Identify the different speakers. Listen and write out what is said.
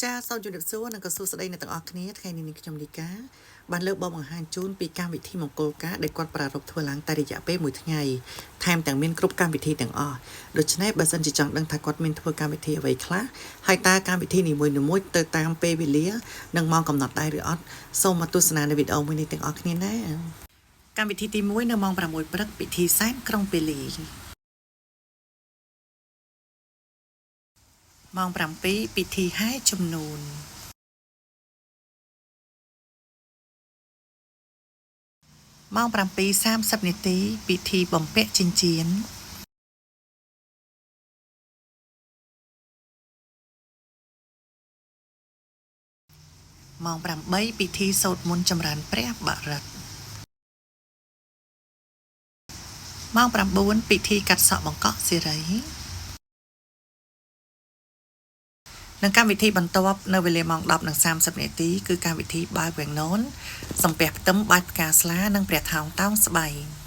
Speaker 1: ចាសូមជម្រាបសួរនិងក៏សួស្តីអ្នកទាំងអស់គ្នាថ្ងៃនេះនាងខ្ញុំលីកាបានលើកបបង្ហាញជូនពីកម្មវិធីមង្គលការដែលគាត់ប្រារព្ធធ្វើឡើងតែរយៈពេលមួយថ្ងៃថែមទាំងមានគ្រប់កម្មវិធីទាំងអស់ដូច្នេះបើសិនជាចង់ដឹងថាគាត់មានធ្វើកម្មវិធីអ្វីខ្លះហើយតើកម្មវិធីនីមួយៗទៅតាមពេលវេលានិងម៉ោងកំណត់ដែរឬអត់សូមមកទស្សនានៅវីដេអូមួយនេះទាំងអស់គ្នាណាកម្មវិធីទី1នៅម៉ោង6ព្រឹកពិធីសែនក្រុងពាលីម៉ោង7ពិធីហែជំនូនម៉ោង7:30នាទីពិធីបំពាក់ចិញ្ចៀនម៉ោង8ពិធីសូត្រមន្តចម្រើនព្រះបរិត្តម៉ោង9ពិធីកាត់សក់បង្កក់សិរីនិងកម្មវិធីបន្ទាប់នៅវេលាម៉ោង10:30នាទីគឺកម្មវិធីបើកវាំងននសំពះផ្ទឹមបាច់ផ្កាស្លានិងព្រះថោងតោងស្បៃ។